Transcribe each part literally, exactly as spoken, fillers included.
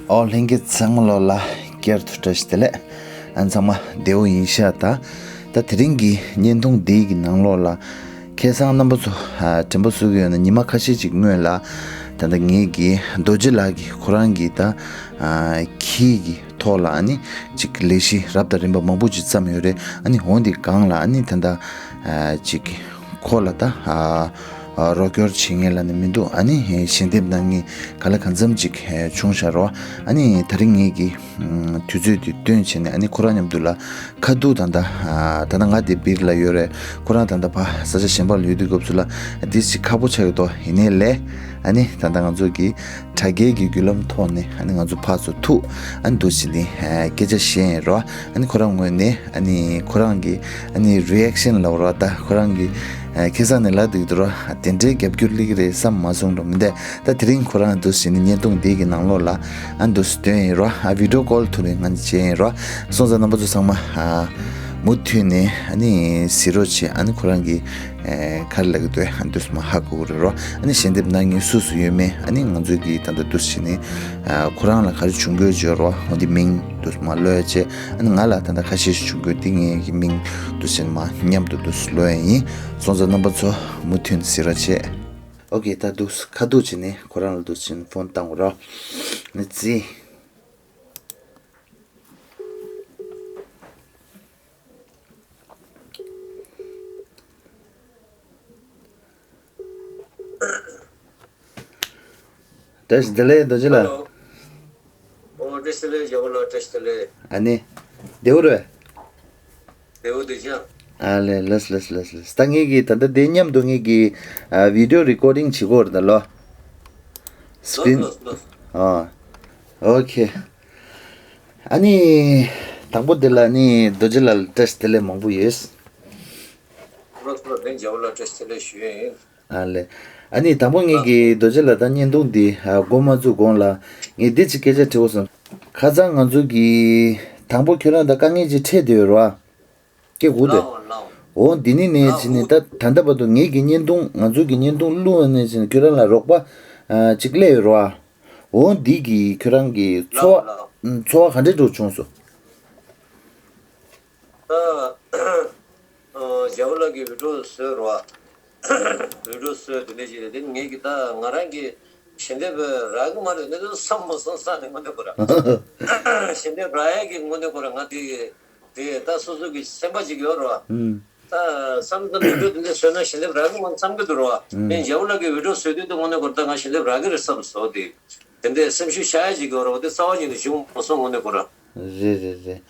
ཨོ་ལྷན་རྒྱས་ཚང་མ་ལོ་ལ་བསྐྱར་དུ་བཀྲ་ཤིས་བདེ་ལེགས། ཨ་ཚང་མ་བདེ་པོ་ཡིན་ཤག་ད་ད་དེ་རིང་གི་བརྙན་ཐུང་འདིའི་གི་ནང་ལོགས་ལ་ཁ་སང་རྣམ་པ་ཚོ་ཨ་དྲན་པ་གསོ་གི་ཡོད་ན་ཉི་མ་ཁ་ཤས་ཅིག་སྔོན་ལ་ད་ད་ངེད་ཀྱི་རྡོ་རྗེ་ལགས་ཀྱི་ཁོ་རང་གི་ད་ཨ་ཁྱི་གི་ཐོག་ལ་ཨ་ནི་ཅིག་ལས་གཞི་རབ་དང་རིམ་པ་མང་པོ་ཅིག་བརྩམས་ཡོད་རེད། ཨ་ནི་འོ་འདི་སྒང་ལ་ཨ་ནི་ད་ད་ཨ་ཅིག་ཁོ་ལ་ད་ཨ་ཨ་རོགས་སྐྱོར་བྱེད་མཁན་ལབ་ནས་མི་འདུག་ཨ་ནི་ཞལ་འདེབས་གནང་མཁན་ག་ལ་གང་འཚམ་ཅིག་བྱུང་ཤག་རོ། ཨ་ནི་ད་རིང་ངེད་ཀྱི་ཨམ་དུས་ཚོད་འདི་བཏོན་བྱས་ནས་ཨ་ནི་ཁོ་རང་མཉམ་དུ་ལ་ཁ་ཐུག་ད་ད་ཨ་ད་ད་ང་དེ་སྦིར་ལ་ཡོད་རེད། ཁོ་རང་ད་ད་ཕ་ས་ཆ་གཞན་པ་ལ་ཡོད་དུས་སྐབས་སུ་ལ་འདི་ཅིག་ཁག་པོ་ཆགས་ཀྱི་འདུག་ཡིན་ནའི་ལས་ཨ་ནི་ད་ད་ང་ཚོ་གི་དྲ་རྒྱའི་གི་བརྒྱུད་ལམ་ཐོག་ནས་ཨ་ནི་ང་ཚོ་ཕར་ཚུར་ཐུག་ཨ་ནི་འདུག་སེ་ནི་ཨ་སྐད་ཆ་བཤད་ཡིན་རོ། ཨ་ནི་ཁོ་རང་ངོས་ནས་ཨ་ནི་ཁོ་རང་གི་ཨ་ནི་རི་ཨེག་ཤན་ལབ་རོ། ད་ཁོ་རང་གི་ཨ་ཁ་སང་ནས་ལབ་འདུག་འདུག་རོ། དེ་འདྲའི་རྒྱབ་སྐྱོར་སླེབས་ཀྱི་རེད་བསམ་མ་སོང་རོ། མི་འདས་ད་དེ་རིང་ཁོ་རང་འདུག་སེ་ནི་བརྙན་ཐུང་འདི་གི་ནང་ལོགས་ལ་ཨ་འདུག་སེ་སྟོན་ཡིན་རོ། ཨ་བི་ཌིའོ་ཀོལ་ཐོག་ནས་ང་ཚོ་བྱས་ཡིན་རོ། སོང་ཙང་རྣམ་པ་ཚོ་ཚང་མ་ཨ་མུ་མཐུད་ནས་ཨ་ནི་གཟིགས་རོགས་བྱེད། ཨ་ནི་ཁོ་རང་གི་ཨེ་ག་རེ་ལབ་ཀྱི་འདུག་ཨ་འདུག་སེ་མ་ཧ་གོ་གི་རེད་རོ། ཨ་ནི་ཞལ་འདེབས་གནང་མཁན་སུ་སུ་ཡོད་མེད་ཨ་ནི་ང་ཚོ་གིས་ད་ལྟ་འདུག་སེ་ནི་ཨ་ཁོ་རང་ལ་ག་རེ་བྱུང་དགོས་བརྗོད་རོ། འོ་འདི་མིང་འདུག་སེ་མ་ལབ་ཡ་བྱས། ཨ་ནི་ང་ལ་ད་ལྟ་ཁ་ཤས་ཤིག་བྱུང་དགོས། འདི་ངའི་གི་མིང་འདུག་སེ་མ་མཉམ་དུ་འདུག་སེ་ལབ་ཡ་ཡིན། སོང་ཙང་རྣམ་པ་ཚོ་མུ་མཐུད་ནས་གཟིགས་རོགས་བྱེད། ཨོ་ཀེ། ད་འདུག་སེ་ཁ་ཐུག་བྱས་ནས་ཁོ་རང་ལ་འདུག་སེ་ཕོན་བཏང་དགོས་རོ། ནི་རྩིས། བཀྲ་ཤིས་བདེ་ལེགས་རྡོ་རྗེ་ལགས། ཨོ་བཀྲ་ཤིས་བདེ་ལེགས་རྒྱལ་པོ་ལགས། བཀྲ་ཤིས་བདེ་ལེགས། ཨ་ནི། བདེ་པོ་རེད། བདེ་པོ་འདུག་ཤག་ཨ་ལས་ལགས་ལགས་ལགས་ལགས། ད་ངེད་ཀྱིས་ད་ལྟ་དེ་མཉམ་དུ་ངེད་ཀྱིས་ཨ་བི་ཌིའོ་རི་ཀོར་ཌིང་བྱེད་དགོས་རེད་ད་ལོ། སི་ཀི་རིན། ལགས་ལགས་ལགས། ཨ། ཨོ་ཁེ། ཨ་ནི། དང་པོ་དེ་ལ་ནི་རྡོ་རྗེ་ལགས་ལ་བཀྲ་ཤིས་བདེ་ལེགས་མང་པོ་ཡོད། ལགས་ལགས་ལགས། རྒྱལ་པོ་ལགས་བཀྲ་ཤིས་བདེ་ལེགས་ཞུ་ཡས་ཡིན། ཨ་ལས། ཨ་ནི་དང་པོ་ངེད་ཀྱིས་རྡོ་རྗེ་ལགས་ད་བརྙན་ཐུང་འདི་ཨ་འགོ་མ་བཙུགས་གོང་ལ་ངས་འདི་ཅིག་སྐད་ཆ་དྲི་དགོས་སོང་། ཁ་སང་ང་ཚོ་གིས་དང་པོ་ཁྱོད་རང་ད་དཀའ་ངལ་ཅིག་འཕྲད་བསྡད་ཡོད་རེད་བ། སྐད་གོ་དེ། ལའོ་ལའོ། འོ་འདི་ནི་ནས་ལའོ་ཅི་ནི་ད་ད་ལྟ་བར་དུ་ངེད་ཀྱི་བརྙན་ཐུང་ང་ཚོ་གི་བརྙན་ཐུང་བླུགས་ནས་ཅི་ནི་ཁྱོད་རང་ལ་རོགས་པ་ཨ་ཅིག་སླེབས་ཡོད་རེད་བ། འོ་འདི་གི་ཁྱོད་རང་གི་ཚོར་ལའོ་ལའོ། བ་ཚོར་བ་ག་འདྲས་འདྲ་བྱུང་སོང་། ད་རྒྱལ་པོ་ལགས་ཀྱིས་བི་ཌིའོ་བཟོས་རེད་བ། བི་ཌིའོ་བཟོས་དེ་འདྲས་ཅིག་རེད། དེ་ངེད་ཀྱི་ད་ང་རང་གི་ཞལ་འདེབས་རག་གི་མ་རེད་ནས་དུ་བསམ་མ་སོང་ས་ནས་དངོས་གནས་ཁོ་ར། ཞལ་འདེབས་རག་ཡས་ཀྱི་དངོས་གནས་ཁོ་ར་ང་དེ་དེ་ད་སོ་སོ་གི་སེམས་པ་ཅིག་ཡོད་རེད་བ། ད་བསམ་ད་བི་ཌིའོ་དེ་འདྲས་བཟོས་ན་ཞལ་འདེབས་རག་གི་མ་བསམ་གི་འདུག་རེད་བ། ངས་རྒྱལ་པོ་ལགས་ཀྱིས་བི་ཌིའོ་བཟོས་དུས་དུ་དངོས་གནས་ཁོ་ར་ད་ང་ཞལ་འདེབས་རག་གི་རེད་བསམ་སོང་། དེ་དེ་འདྲས་སེམས་ཤུགས་ཆག་ཡས་ཅིག་ཡོད་རེད་བ། དེ་རྩ་བ་ཉིད་ནས་བྱུང་མ་སོང་དངོས་གནས་ཁོ་ར། རེད་རེད་རེད།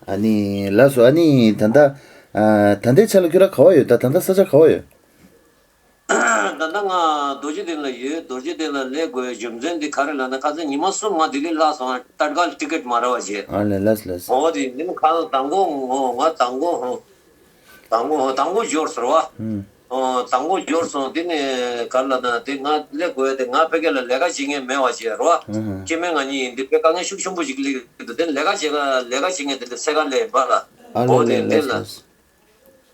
ཨ་ནི་ལགས་སོ། ཨ་ནི་ད་ལྟ་ཨ་ད་ལྟའི་ཆ་ལ་ཁྱོད་རང་ག་བ་ཡོད། ད་ད་ལྟ་ས་ཆ་ག་བ་ཡོད། ད་ལྟ་ང་རྡོ་རྗེ་གདན་ལ་ཡོད། རྡོ་རྗེ་གདན་ལ་སླེབས་དགོས་རྒྱུ་མཚན་འདི་ག་རེ་ལབ་ན་ཁ་སང་ཉི་མ་གསུམ་ང་ལྡི་ལི་ལྷག་སོང་། ཏཱ་ཀ་ཊི་ཀེ་ཊི་མ་རག་པ་བྱས། ཨ་ལས་ལགས་ལགས། འོ་དེ་ཡིན་ཁ་སང་དང་པོ་ངོ་ང་དང་པོ་ཧོ། དང་པོ་དང་པོ་འབྱོར་སོང་བ། ཨུམ། ཨོ་དང་པོ་འབྱོར་སོང་། དེ་ནས་ག་རེ་ལབ་ན་དེ་ང་སླེབས་དགོས་དེ་ང་ཕ་གི་ལ་ལས་ཀ་བྱེད་མཁན་མེད་པ་བྱས་རོ། ཨུམ། སྐྱེ་དམན་ང་གཉིས་ཡིན། དེ་དཔེ་དཀའ་ངལ་ཤུགས་ཆེན་པོ་ཞིག་སླེབས་འདུག་དེ་ལས་ཀ་བྱེད་ཀ་ལས་ཀ་བྱེད་མཁན་དེ་འདྲ་འཚོལ་ག་སླེབས་ཡིན་པ་ལ། ཨ་ལས་འོ་དེ་ལས་འདི་ལས་ལ། ལས།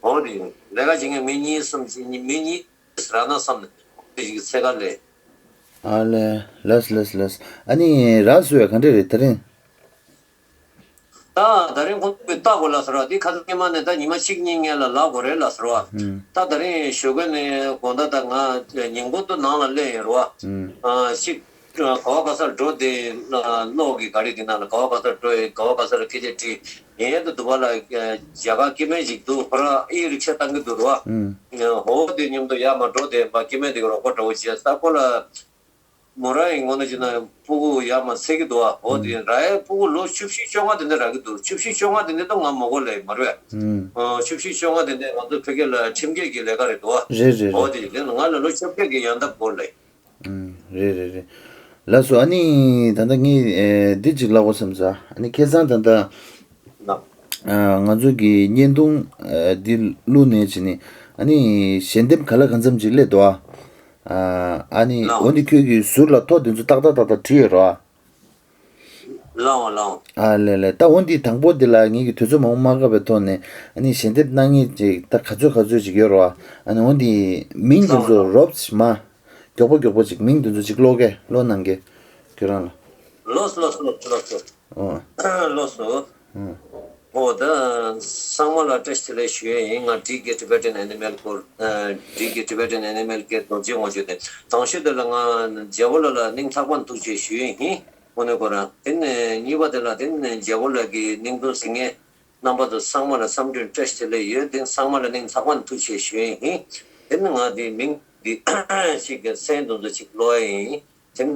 འོ་དེ་ལས་ཀ་བྱེད་མཁན་མི་གཉིས་གསུམ་བྱེད་མི་གཉིས་རག་ན་བསམ་ནས་དེ་ཞིག་འཚོལ་ག་སླེབས། ཨ་ལས་ལགས་ལགས་ལགས། ཨ་ནི་རག་སོང་བས་ག་འདྲས་རེད་ད་རིང་། ད་ད་རིང་ཁོང་ཚོས་ལྟ་དགོས་ལ་ཟེར་བ་དེ་ཁ་སང་ཉི་མ་ནས་ད་ཉི་མ་གཅིག་གཉིས་སྔོན་ལ་ལབ་དགོས་རེད་ལ་ཟེར་བ། ཨུམ། ད་ད་རིང་ཞོགས་ཀས་ནས་དགོང་དག་ད་ང་ཉིན་གུང་དུ་ནང་ལ་སླེབས་ཡོད་རེད་བ། ཨུམ། ཨ་གཅིག་ག་བ་ག་སར་འགྲོ་དེ་གློག་གི་ག་རེ་དེ་ནང་ལ་ག་བ་ག་སར་འགྲོ་ཡོད། ག་བ་ག་སར་སྐད་ཆ་དྲིས་ཡོད་དུ་འདུག་པ་ལ། རྒྱ་གར་སྐྱེ་དམན་ཞིག་འདུག་ཁོ་རང་ཨི་རིག་ཤ་བཏང་གི་འདུག་རེད་བ། ཨུམ། ཧོ་དེ་མཉམ་དུ་ཡར་མར་འགྲོ་དེ་བ་སྐྱེ་དམན་དེ་གི་རོགས་པ་འདྲ་བོ་བྱས་ས་ཁོ་ལ། མོ་རང་ཡིན་ངོ་ན་ཅི་ན་ཕྲུ་གུ་ཡར་མར་འཚོལ་གི་འདུག་ཨ། འོ་དེ་ར་ཡའི་ཕྲུ་གུ་ལོ་བཅུ་བཞི་བཅོ་ལྔ་དེ་འདྲ་རག་གི་འདུག་བཅུ་བཞི་བཅོ་ལྔ་དེ་འདྲ་ད་ང་མ་གོ་ལེ་མ་རེད། ཨུམ། ཨ་བཅུ་བཞི་བཅོ་ལྔ་དེ་འདྲ་ང་ཚོ་ཕ་གི་ལ་ཁྲིམས་འགལ་གྱི་ལས་ཀ་རེད་འདུག་ཨ། རེད་རེད་འོ་རེད། དེ་ལས་ང་ལ་ལོ་བཅོ་བརྒྱད་ཀྱི་ཡང་འདབས་གོ་ལེ། ཨུམ། རེད་རེད་རེད། ལགས་སོ། ཨ་ནི་ད་ལྟ་ངས་ཨེ་འདི་གཅིག་ལབ་དགོས་བསམ་ས། ཨ་ནི་ཁ་སང་ད་ལྟ་ལགས། ཨ་ང་ཚོ་གི་བརྙན་ཐུང་ཨེ་འདི་བླུགས་ནས་བྱས་ནས་ཨ་ནི་ཞལ་འདེབས་ག་ལ་གང་འཚམ་ཅིག་སླེབས་འདུག་ཨ། ཨ་ཨ་ནི་ལགས། འོ་འདི་ཁྱོད་ཀྱི་ཟུར་ལ་ཐོ་དེ་ཚོ་ཏག་ཏག་ཏག་ཏག་བྲིས་ཡོད་རེད་བ། ལགས་འོང་ལགས་འོང་། ཨ་ལས་ལས། ད་འོ་འདི་དང་པོ་འདི་ལ་ངེད་ཀྱི་དུས་ཚོད་མང་པོ་མ་བཀག་པའི་ཐོག་ནས་ཨ་ནི་ཞལ་འདེབས་གནང་མཁན་ཅིག་ད་ག་ཚོད་ག་ཚོད་ཅིག་ཡོད་རེད་བ། ཨ་ནི་འོ་འདི་མིང་དེ་ཚོ་ལགས་འོང་ལགས་འོང་། རོབ་ཙམ་མ་མགྱོགས་པོ་མགྱོགས་པོ་ཅིག་མིང་དེ་ཚོ་ཅིག་ཀློག་གེ་ཀློག་གནང་གེ་ཁྱོད་རང་ལ། ལོས་ལོས་ལོས་ལོས་ལོས། ཨོ། ལོས་སོ། ཨོ། ཨོ་ད་ཚང་མ་ལ་བཀྲ་ཤིས་བདེ་ལེགས་ཞུ་ཡས་ཡིན། ང་བྲིས་ཀྱི་Tibetan Animal སྐོར། ཨ་བྲིས་ཀྱི་Tibetan Animal གི་རྡོ་རྗེ་ངོ་སྤྲོད་དེ། དང་ཤོས་དེ་ལ་ང་རྒྱལ་པོ་ལགས་ལ་སྙིང་ཐག་པ་ནས་ཐུགས་རྗེ་ཆེ་ཞུ་ཡས་ཡིན། དངོས་གནས་ཁོ་རང་། དེ་ནས་གཉིས་པ་དེ་ལ་དེ་ནས་རྒྱལ་པོ་ལགས་ཀྱི་སྙིང་དོན་གཟིགས་མཁན་རྣམ་པ་ཚོ་ཚང་མ་ལ་འཚམས་འདྲི་བཀྲ་ཤིས་བདེ་ལེགས་ཡོད། དེ་ཚང་མ་ལ་སྙིང་ཐག་པ་ནས་ཐུགས་རྗེ་ཆེ་ཞུ་ཡས་ཡིན། དེ་ནས་ང་དེ་མིང་དེ་ཞིག་གི་མཚན་དེ་ཚོ་ཅིག་ཀློག་ཡས་ཡིན། དེ་ནས་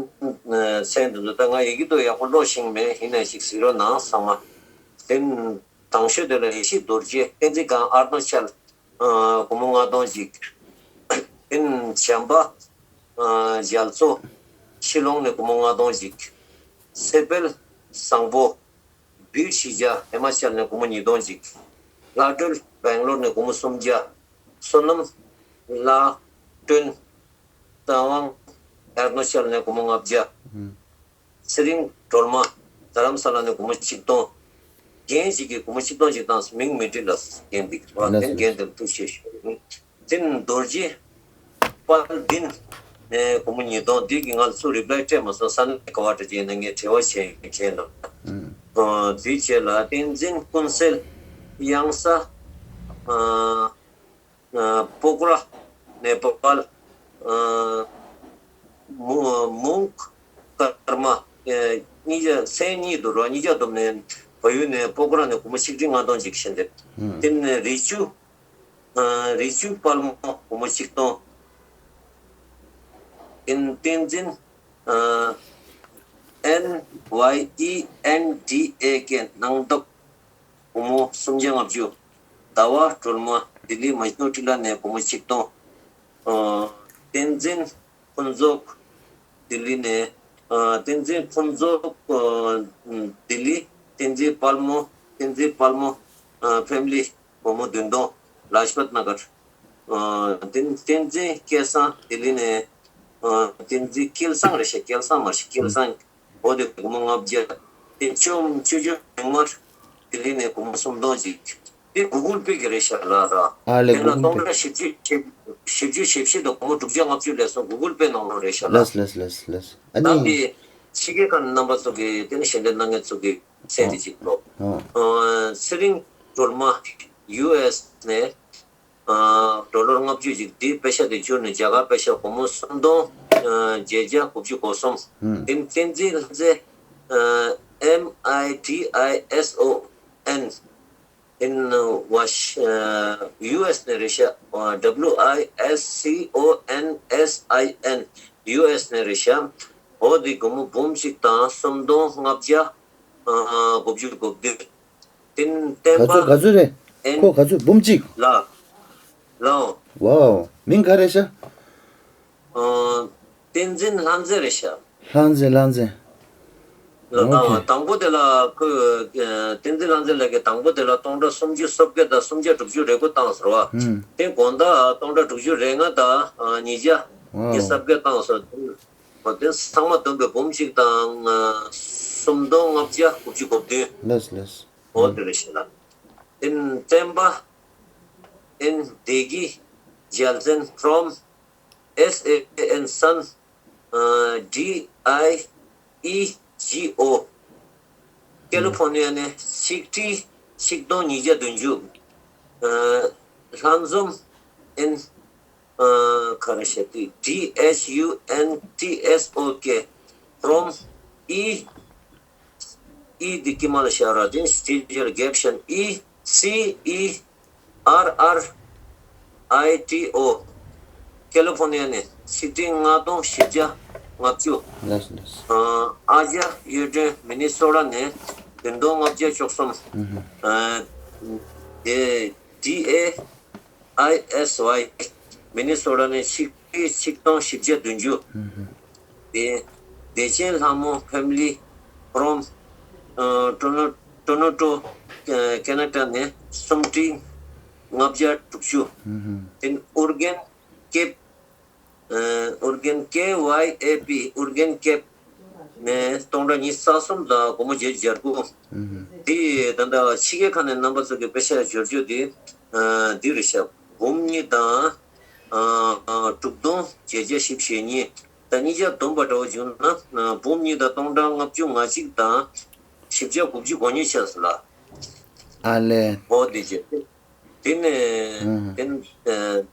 མཚན་དེ་ཚོ་ད་ང་ཡི་གེ་དེ་ཡག་པོ་ཀློག་ཤེས་མེད། ཡིན་ནའི་ཅིག་གཟིགས་རོགས་གནང་ཚང་མ། དེ་ནས་དང་ཤོས་དེ་ལ་ཡེ་ཤེས་རྡོ་རྗེ། བསྟན་འཛིན་སྒང་ཨརུ་ན་ཅལ། ཨ་སྒོར་མོ་ལྔ་སྟོང་གཅིག། དེ་ནས་བྱམས་པ། ཨ་རྒྱ་མཚོ། ཕྱི་ལོགས་ནས་སྒོར་མོ་ལྔ་སྟོང་གཅིག། སེ་པལ་བཟང་པོ། བིར་གཞིས་ཆགས་ཧི་མ་ཅལ་ནས་སྒོར་མོ་ཉིས་སྟོང་གཅིག། ལྷ་སྒྲོལ་སྦེང་ལོར་ནས་སྒོར་མོ་སུམ་བརྒྱ། བསོད་ནམས་ལྷ་སྒྲོན་རྟ་དབང་ཨ་རུ་ན་ཅལ་ནས་སྒོར་མོ་ལྔ་བརྒྱ། ཨུམ། ཚེ་རིང་སྒྲོལ་མ་རྡ་རམ་ས་ལ་ནས་སྒོར་མོ་ཆིག་སྟོང་། རྒན་ཞིག་གིས་སྒོར་མོ་ཆིག་སྟོང་ཞིག་བཏང་སོང་། མིང་མི་འབྲི་ལ། རྒན་འདི་བ་ལགས་དེ་སོ། རྒན་དེར་ཐུགས་རྗེ་ཆེ་ཞུ། དེ་ནས་རྡོ་རྗེ་དཔལ་ལྡན་ནས་སྒོར་མོ་ཉིས་སྟོང་། འདི་གི་ང་ལ་ཚུར་རི་པ་ལའི་སྤྲད་མ་སོང་། ས་གནས་ག་བ་འདྲ་ཅིག་ཡིན་ན་ངས་དྲི་བ་བྱས་མཁན་ལ། ཨུམ། ཨ་དེའི་རྗེས་ལ་བསྟན་འཛིན་ཀུན་གསལ་གཡང་ས། ཨ། ཨ་པོ་ཀ་ར་ནེ་པཱལ། ཨ་མུ་མུང་ཀརྨ། ཨ་གཉིས་ཆ་མཚན་གཉིས་འདུག་རོ། གཉིས་ཆ་བསྡོམས་ནས་བལ་ཡུལ་ནས་པོ་ཀ་ར་ནས་སྒོར་མོ་ཆིག་ཁྲི་ལྔ་སྟོང་ཅིག་བྱིན་ཏེ། ཨུམ། དེ་ནས་རི་ཆུ། ཨ་རི་ཆུ་དཔལ་མོ་སྒོར་མོ་ཆིག་སྟོང་། དེ་ནས་བསྟན་འཛིན་ཨ་ཨེན་ཝའི་ཨི་ཨེན་ཌི་ཨེ་ཀེ་སྣང་སྟོབས། སྒོར་མོ་སུམ་བརྒྱ་ལྔ་བཅུ། ཟླ་བ་སྒྲོལ་མ་ལྡི་ལི་མ་ཤོ་ཊི་ལ་ནས་སྒོར་མོ་ཆིག་སྟོང་། ཨ་བསྟན་འཛིན་ཕུན་ཚོགས་ལྡི་ལི་ནས། ཨ་བསྟན་འཛིན་ཕུན་ཚོགས། ཨ་ལྡི་ལི། བསྟན་འཛིན་དཔལ་མོ། བསྟན་འཛིན་དཔལ་མོ། ཨ་ཕེ་མི་ལི་སྒོར་མོ་བདུན་སྟོང་། ལཱ་ཇ་པད་ན་གར། ཨ་བསྟན་བསྟན་འཛིན་སྐལ་བཟང་ལྡི་ལི་ནས། ཨ་བསྟན་འཛིན་སྐལ་བཟང་རེད་ཤག་སྐལ་བཟང་མ་རེད། སྐལ་བཟང་། འོ་དེ་སྒོར་མོ་ལྔ་བརྒྱ། དེ་ཆོས་ཆོས་འབྱོར་ཉུང་མར་ལྡི་ལི་ནས་སྒོར་མོ་སུམ་སྟོང་ཅིག། དེ་གུ་གུལ་པེ་གི་རེད་ཤག་ལ་ར། ཨ་ལས། དེ་ལ་གུ་གུལ་སྟོང་པེ། ཕྲག་བཞི་བཅུ་བཞི་བཅུ་ཞེ་བཞི་དང་སྒོར་མོ་དྲུག་བརྒྱ་ལྔ་བཅུ་སླེབས་སོང་། གུ་གུལ་པེ་ནང་ལོགས་རེད་ཤག་ལ། ལགས་ལགས་ལགས་ལགས། ཨ་ནི། ད་དེ་ཕྱི་རྒྱལ་ཁག་ནས་རྣམ་པ་ཚོ་གི་དེ་ནས་ཞལ་འདེབས་གནང་མཁན་ཚོ་གི་མཚན་དེ་ཅིག་ལོ། ཨོ། ཨ་ཚེ་རིང་སྒྲོལ་མ་ཡུ་ཨེས་ནས། ཨ་ཌོ་ལར་ལྔ་བཅུ་ཅིག། འདིའི་པེ་ཤ་དེ་བསྒྱུར་ནས་རྒྱ་གར་པེ་ཤ་སྒོར་མོ་སུམ་སྟོང་། ཨ་བརྒྱད་བརྒྱ་དགུ་བཅུ་གོ་གསུམ། ཨུམ། དེ་བསྟན་འཛིན་ལྷ་མཛེས། ཨ་ཨེམ་ཨའི་ཌི་ཨའི་ཨེས་ཨོ་ཨེན། དེ་ནས་ཝ་ཤ་ཨ་ཡུ་ཨེས་ནས་རེད་ཤག་ཨ་ཌབ་ལུ་ཨའི་ཨེས་སི་ཨོ་ཨེན་ཨེས་ཨའི་ཨེན། ཡུ་ཨེས་ནས་རེད་ཤག་འོ་དེ་སྒོར་མོ་འབུམ་གཅིག་དང་སུམ་སྟོང་ལྔ་བརྒྱ། ཨ་དགུ་བཅུ་གོ་བདུན། དེ་ནས་བསྟན་པ། ག་ཚོད་ག་ཚོད་རེད། ཨེན། ཁོ་ག་ཚོད། འབུམ་གཅིག། ལ། ལའོ། ཝའོ། མིང་ག་རེ་ཤག་ཨ་བསྟན་འཛིན་ལྷ་མཛེས་རེད་ཤག་ལྷ་མཛེས། ལྷ་མཛེས། ལ། ཨོ་ཁེ། དང་དང་པོ་དེ་ལ་ཁོས། ཨ་བསྟན་འཛིན་ལྷ་མཛེས་ལགས་ཀྱིས་དང་པོ་དེ་ལ་སྟོང་ཕྲག་སུམ་ཅུ་སོ་བརྒྱད་དང་སུམ་བརྒྱ་དྲུག་ཅུ་རེ་དགུ་བཏང་ཟེར་བ། ཨུམ། དེ་དགོང་དག་སྟོང་ཕྲག་དྲུག་ཅུ་རེ་ལྔ་དང་ཨ་ཉིས་བརྒྱ་ཨོ་ཡི་ས་བརྒྱད་བཏང་སོང་། ཨོ་དེ་ཚང་མ་བསྡོམས་པས་འབུམ་གཅིག་དང་ཨ་སུམ་སྟོང་ལྔ་བརྒྱ་དགུ་བཅུ་གོ་བདུན། ལགས་ལགས། འོ་དེ་རེད་ཤག་ལ། ཨིན་བསྟན་པ། ཨིན་བདེ་སྐྱིད་རྒྱལ་མཚན། from S A N son, D I E G O, ཀེ་ལི་ཧྥོར་ནི་ཡ་ནས་ཆིག་ཁྲི་ཆིག་སྟོང་ཉིས་བརྒྱ་བདུན་ཅུ། ལྷན་འཛོམས་ཨིན། ཨ་ག་རེ་བཤད་དེ། D H U N T S O K, from E, E དེ་དཀྱིལ་མ་ལ་བཞག་ར། དེ་ནས་སྤྱི་བྱ་ལ་རྒྱབ་བཞག་ན། E C E R R I T O, ཀེ་ལི་ཧྥོར་ནི་ཡ་ནས་ཆིག་ཁྲི་ལྔ་སྟོང་བཞི་བརྒྱ་ལྔ་བཅུ། ལགས་ལགས། ཨ་ཨ་ཅག་གཡུ་སྒྲོན་མི་ནི་སོ་ཊ་ནས་བདུན་སྟོང་ལྔ་བརྒྱ་བཅུ་གསུམ། ཨ་དེ་D A I S Y, མི་ནི་སོ་ཊ་ནས་ཆིག་ཁྲི་ཆིག་སྟོང་བཞི་བརྒྱ་བདུན་ཅུ། དེ་བདེ་ཆེན་ལྷ་མོ་ཕེ་མི་ལི་ཕོ་རམ། ཨ་ཊོ་རོན་ཊོ་ནོ་ཊོ་ཨ་ཁེ་ན་ཌ་ནས་སུམ་ཁྲི་ལྔ་བརྒྱ་དྲུག་ཅུ། དེ་ནས་ཨོར་གན་ཀེབ། ཨ་ཨོར་གན་K Y A P, ཨོར་གན་ཀེབ་ནས་སྟོང་ཕྲག་ཉི་ཤུ་རྩ་གསུམ་དང་སྒོར་མོ་བརྒྱད་ཅུ་གྱ་དགུ། དེ་ད་ལྟ་ཕྱི་རྒྱལ་ཁག་ནས་རྣམ་པ་ཚོ་གི་པེ་ཤ་འབྱོར་རྒྱུ་དེ་ཨ་འདི་རེད་ཤག་འབུམ་གཉིས་དང་ཨ་ཨ་དྲུག་སྟོང་བརྒྱད་བརྒྱ་བཞི་བཅུ་ཞེ་གཉིས། ད་ཉིས་བརྒྱ་བསྡོམས་པ་འདྲ་བོ་བྱུང་ན་འབུམ་གཉིས་དང་སྟོང་ཕྲག་ལྔ་བཅུ་ང་གཅིག་དང་བཞི་བརྒྱ་དགུ་བཅུ་གོ་གཉིས་ཆགས་སོང་ལ། ཨ་ལས། འོ་དེ་བྱས། དེ་ནས་ཨང་། དེ་ནས་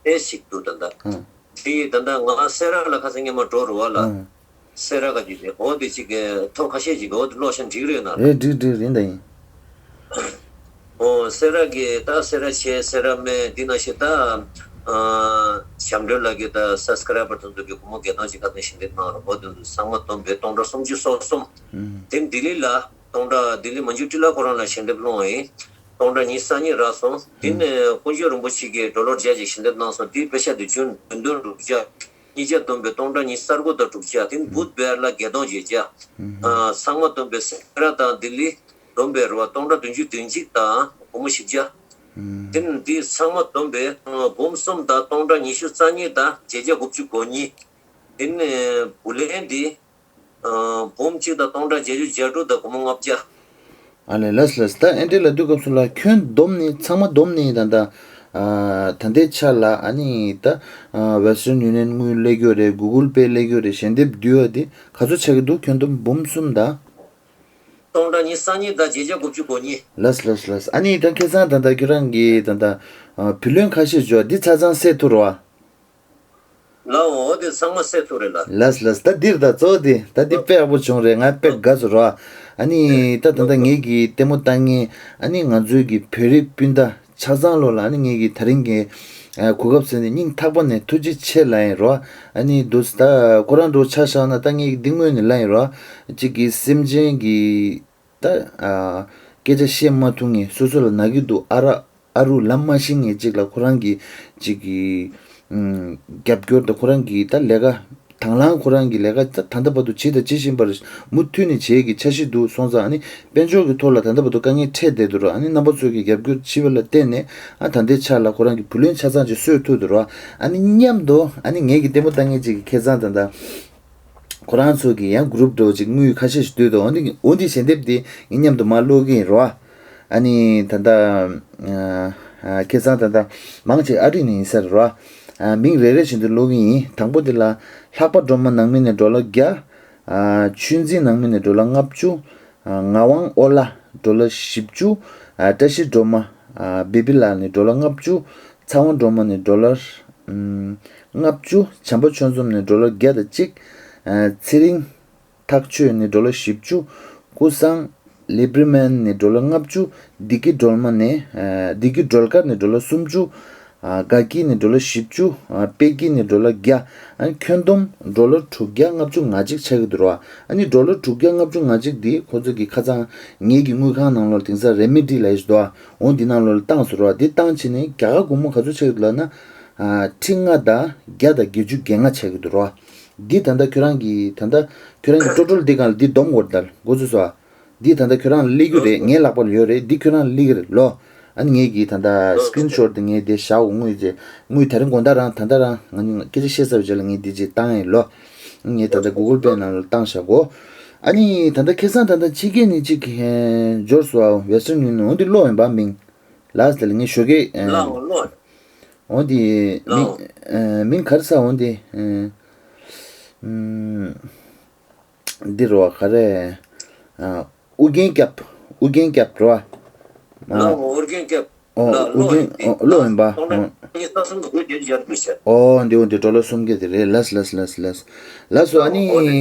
དེ་ཞིག་འདུག་ད་ལྟ། ཨང་། དེ་ཡིས་ད་ལྟ་ང་སེ་ར་ལ་ཁ་སང་སྔོན་མ་འགྲོ་རུ་བ་ལ། ཨང་། སེ་ར་ག་ཅིག་དེ་འོ་དེ་ཅིག་གི་ཐོ་ཁ་ཤས་ཅིག་གི་འོ་དེ་ཀློག་ཤ་འགྲིག་རེད་ན། རེད་འགྲིག་འགྲིག་རེད་ད་ཡིན། འོ་སེ་ར་གི་ད་སེ་ར་ཆེ་སེ་ར་སྨད་འདི་ན་ཤི་ད། ཨ། ཞབས་འདྲེན་ལ་གི་ད་སབ་སི་ཀ་རའི་བར་དུ་འདུག་གི་སྒོར་མོ་བརྒྱད་སྟོང་ཅིག་ཁ་སང་ཞལ་འདེབས་གནང་རུ་འོ་དེ་འདུག་ཚང་མ་བསྡོམས་པས་སྟོང་ཕྲག་སུམ་ཅུ་སོ་གསུམ། ཨང་། དེ་ལྡི་ལི་ལ། སྟོང་ཕྲག་ལྡི་ལི་མན་ཇུ་ཊི་ལ་ཁོ་རང་ལ་ཞལ་འདེབས་སློང་བ་ཡིན། སྟོང་ཕྲག་ཉི་ཤུ་རྩ་གཉིས་རག་སོང་། དེ་ནས་དཀོན་མཆོག་རིན་པོ་ཆེ་གིས་ཌོ་ལར་བརྒྱ་ཅིག་ཞལ་འདེབས་གནང་སོང་། དེའི་པེ་ཤ་དེ་བྱུང་བདུན་བདུན་དྲུག་བརྒྱ། ཉིས་བརྒྱ་བསྡོམས་པས་སྟོང་ཕྲག་ཉི་ཤུ་རྩ་དགུ་དང་དྲུག་བརྒྱ། དེ་ནས་བུད་བེར་ལ་བརྒྱད་སྟོང་བརྒྱད་བརྒྱ། ཨ། ཚང་མ་བསྡོམས་པས་སེ་ར་དང་ལྡི་ལི་བསྡོམས་པས་རེད་བ་སྟོང་ཕྲག་བདུན་ཅུ་དོན་གཅིག་དང་སྒོར་མོ་བཞི་བརྒྱ། དེ་ནས་དེ་ཚང་མ་བསྡོམས་པས་འབུམ་གསུམ་དང་སྟོང་ཕྲག་ཉི་ཤུ་རྩ་གཉིས་དང་བརྒྱད་བརྒྱ་དགུ་བཅུ་གོ་གཉིས། དེ་ནས་བུ་ལོན་དེ། ཨ། འབུམ་གཅིག་དང་སྟོང་ཕྲག་བརྒྱད་ཅུ་གྱ་དྲུག་དང་སྒོར་མོ་ལྔ་བརྒྱ། ཨ་ལས། ལགས་ལགས། ད་ཨེ་འདྲས་ལབ་དུས་སྐབས་སུ་ལ་ཁྱོན་བསྡོམས་ནས་ཚང་མ་བསྡོམས་ནས་ད་ལྟ་ཨ། ད་ལྟའི་ཆ་ལ་ཨ་ནི་ད་ཨ། Western Union དངུལ་སླེབས་ཡོད་རེད། Google Pay སླེབས་ཡོད་རེད། ཞལ་འདེབས་བསྡུས་པ་དེ་ག་ཚོད་ཆགས་ཀྱི་འདུག་ཁྱོན་བསྡོམས་འབུམ་གསུམ་དང་། སྟོང་ཕྲག་ཉི་ཤུ་རྩ་གཉིས་དང་བརྒྱད་བརྒྱ་དགུ་བཅུ་གོ་གཉིས། ལགས་ལགས་ལགས། ཨ་ནི་ད་ཁ་སང་ད་ལྟ་ཁྱོད་རང་གིས་ད་ལྟ་ཨ། བུ་ལོན་ཁ་ཤས་འབྱོར་འདི་ཆ་ཚང་སེལ་ཐུབ་རེད་བ། ལགས་འོ་དེ་ཚང་མ་སེལ་ཐུབ་རེད་ལགས། ལགས་ལགས། ད་འདིར་ད་གཙོ་བོ་དེ་ད་འདི་དཔེ་ཡག་པོ་བྱུང་རེད། ང་དཔེ་དགའ་སོང་ར། ཨ་ནི་ད་ད་ལྟ་ངེད་ཀྱི་ལྟད་མོ་ལྟ་མཁན་ཨ་ནི་ང་ཚོའི་གི་བོད་རིགས་སྤུན་ཟླ་ཆ་ཚང་ལོ་ལ་ཨ་ནི་ངེད་ཀྱི་ད་རིང་གི་གོ་སྐབས་ཟིན་ནས་སྙིང་ཐག་པ་ནས་ཐུགས་རྗེ་ཆེ་ལབ་ཡིན་ར། ཨ་ནི་འདུག་ད་ཁོ་རང་འགྲོ་ཆ་བཞག་ན་ད་ངེད་ཀྱི་འདི་སྔོན་ནས་ལབ་ཡིན་ར། གཅིག་གི་སེམས་ཅན་གྱི་ད་ཨ། སྐད་ཆ་བཤད་མ་ཐུབ་མཁན་སོ་སོ་ལ་ན་གི་འདུག་ཨ་ར་ཨ་རུ་ལབ་མ་ཤེས་མཁན་ཅིག་ལ་ཁོ་རང་གི་ཅིག་གི་ཨམ། རྒྱབ་སྐྱོར་དང་ཁོ་རང་གི་ད་ལས་ཀ་དང་བླངས་ཁོ་རང་གི་ལས་ཀ་ད་ད་ལྟ་བར་དུ་བྱེད་དང་བྱེད་བཞིན་པར་མུ་མཐུད་ནས་བྱེད་ཀྱི་འཆར་གཞི་འདུག་སོང་ཙང་ཨ་ནི་དཔལ་འབྱོར་གྱི་ཐོག་ལ་ད་ལྟ་བར་དུ་དཀའ་ངལ་འཕྲད་བསྡད་འདུག་ར། ཨ་ནི་རྣམ་པ་ཚོ་གི་རྒྱབ་སྐྱོར་བྱས་པ་ལ་བརྟེན་ནས་ཨ་ད་ལྟའི་ཆ་ལ་ཁོ་རང་གི་བུ་ལོན་ཆ་ཚང་ཅིག་གསོས་ཐུབ་འདུག་ར། ཨ་ནི་མཉམ་དུ་ཨ་ནི་ངེད་ཀྱི་ལྟད་མོ་ལྟ་མཁན་ཅིག་གི་ཁ་སང་ད་ལྟ། ཁོ་རང་ཚོ་གི་ཡང་གུ་རུབ་འདྲ་བོ་ཅིག་དངུལ་ཁ་ཤས་ཤིག་བསྡུས་འདུག་འོ་འདི་འོ་འདི་ཞལ་འདེབས་དེ་ངས་མཉམ་དུ་མར་ཀློག་གི་ཡིན་རོ། ཨ་ནི་ད་ལྟ་ཨ་ཨ་ཁ་སང་ད་ལྟ་མང་ཆེ་ཨ་རི་ནས་ཡིན་ས་རེད་རོ། ཨ་མིང་རེ་རེ་བཞིན་དུ་ཀློག་གི་ཡིན། དང་པོ་དེ་ལ་ལྷག་པ་སྒྲོལ་མ་ནང་མི་ནས་ཌོ་ལར་བརྒྱ། ཨ་ཆོས་འཛིན་ནང་མི་ནས་ཌོ་ལར་ལྔ་བཅུ། ཨ་ངག་དབང་ཨོ་ལ་ཌོ་ལར་བཞི་བཅུ། ཨ་བཀྲ་ཤིས་སྒྲོལ་མ་ཨ་བེ་བི་ལགས་ནས་ཌོ་ལར་ལྔ་བཅུ། ཚེ་དབང་སྒྲོལ་མ་ནས་ཌོ་ལར་ཨམ་ལྔ་བཅུ། བྱམས་པ་ཆོས་འཛོམས་ནས་ཌོ་ལར་བརྒྱ་དང་གཅིག་ཨ་ཚེ་རིང་ཐག་ཆོད་ནས་ཌོ་ལར་བཞི་བཅུ། ཀུན་བཟང་ལི་བི་རི་མན་ནས་ཌོ་ལར་ལྔ་བཅུ། བདེ་སྐྱིད་སྒྲོལ་མ་ནས་ཨ་བདེ་སྐྱིད་སྒྲོལ་དཀར་ནས་ཌོ་ལར་སུམ་ཅུ། ཨ་དགའ་སྐྱིད་ནས་ཌོ་ལར་བཞི་བཅུ། ཨ་དཔལ་སྐྱིད་ནས་ཌོ་ལར་བརྒྱ། ཨ་ཁྱོན་བསྡོམས་ཌོ་ལར་དྲུག་བརྒྱ་ལྔ་བཅུ་ང་གཅིག་ཆགས་ཀྱི་འདུག་རོ། ཨ་ནི་ཌོ་ལར་དྲུག་བརྒྱ་ལྔ་བཅུ་ང་གཅིག་འདི་ཁོ་ཚོ་གི་ཁ་སང་ངེད་ཀྱི་དངུལ་ཁང་ནང་ལོགས་དེང་སང་རེ་མི་ཌི་ལབ་ཡས་ཞིག་འདུག་འོ་འདི་ནང་ལོགས་ལ་བཏང་ཟེར་རོ། འདི་བཏང་བྱས་ནས་རྒྱ་གར་སྒོར་མོ་ག་ཚོད་ཆགས་ཀྱི་འདུག་ལབ་ན། ཨ་ཁྲི་ལྔ་དང་བརྒྱ་དང་བརྒྱད་ཅུ་གྱ་ལྔ་ཆགས་ཀྱི་འདུག་རོ། འདི་ད་ལྟ་ཁྱོད་རང་གི་ད་ལྟ་ཁྱོད་རང་གི་ཊོ་ཊལ་འདི་སྒང་ལ་འདི་བསྡོམས་དགོས་རེད་ད། འགོ་ཚུགས་སོ། འདི་ད་ལྟ་ཁྱོད་རང་ལ་སླེབས་རྒྱུ་རེད། ངའི་ལག་པ་ལ་ཡོད་རེད། འདི་ཁྱོད་རང་ལ་སླེབས་ཀྱི་རེད་ལོ། ཨ་ནི་ངས་ཀྱིས་ད་ལྟ་སི་ཀི་རིན་ཤོཊ་དེ་ངས་དེ་བཞག་གོ་དངུལ་རྗེས་དངུལ་དེ་རིང་དགོང་དག་རང་ད་ལྟ་རང་ང་གཉིས་སྐད་ཆ་བཤད་ཚར་བའི་རྗེས་ལ་ངས་འདི་རྗེས་བཏང་ཡིན་ལོ། ངས་ད་ལྟ་གུ་གལ་པེ་ནང་ལ་བཏང་བཞག་གོ། ཨ་ནི་ད་ལྟ་ཁ་སང་ད་ལྟ་ཕྱི་རྒྱལ་ནས་གཅིག་གིས་འབྱོར་སོང་། ཨ་ཝེ་སི་ཊརན་ཡུ་ནི་ཡན་འོ་འདི་ཀློག་ཡིན་པ་མིང་ལ་དེ་ལ་ངས་ཞོགས་ཀས་ལགས་འོ་ཀློག་འོ་འདི་མིང་ལགས་འོ་མིང་ག་རེ་ཟེར་འོ་འདི་འདི་རེད་བ། ག་རེ། ཨ་ཨུ་རྒྱན་སྐྱབས། ཨུ་རྒྱན་སྐྱབས་རེད་བ། ལགས་འོ་ཨུ་རྒྱན་སྐྱབས། ཨོ་ལགས་ཨུ་རྒྱན་ལགས་ཨོ་ཀློག་ཡིན་པ། ཨོ་ཨོ་འདི་འོ་འདི་ཌོ་ལར་སུམ་བརྒྱ་དེ་རེད། ལགས་ལགས་ལགས་ལགས། ལགས་སོ། ཨ་ནི་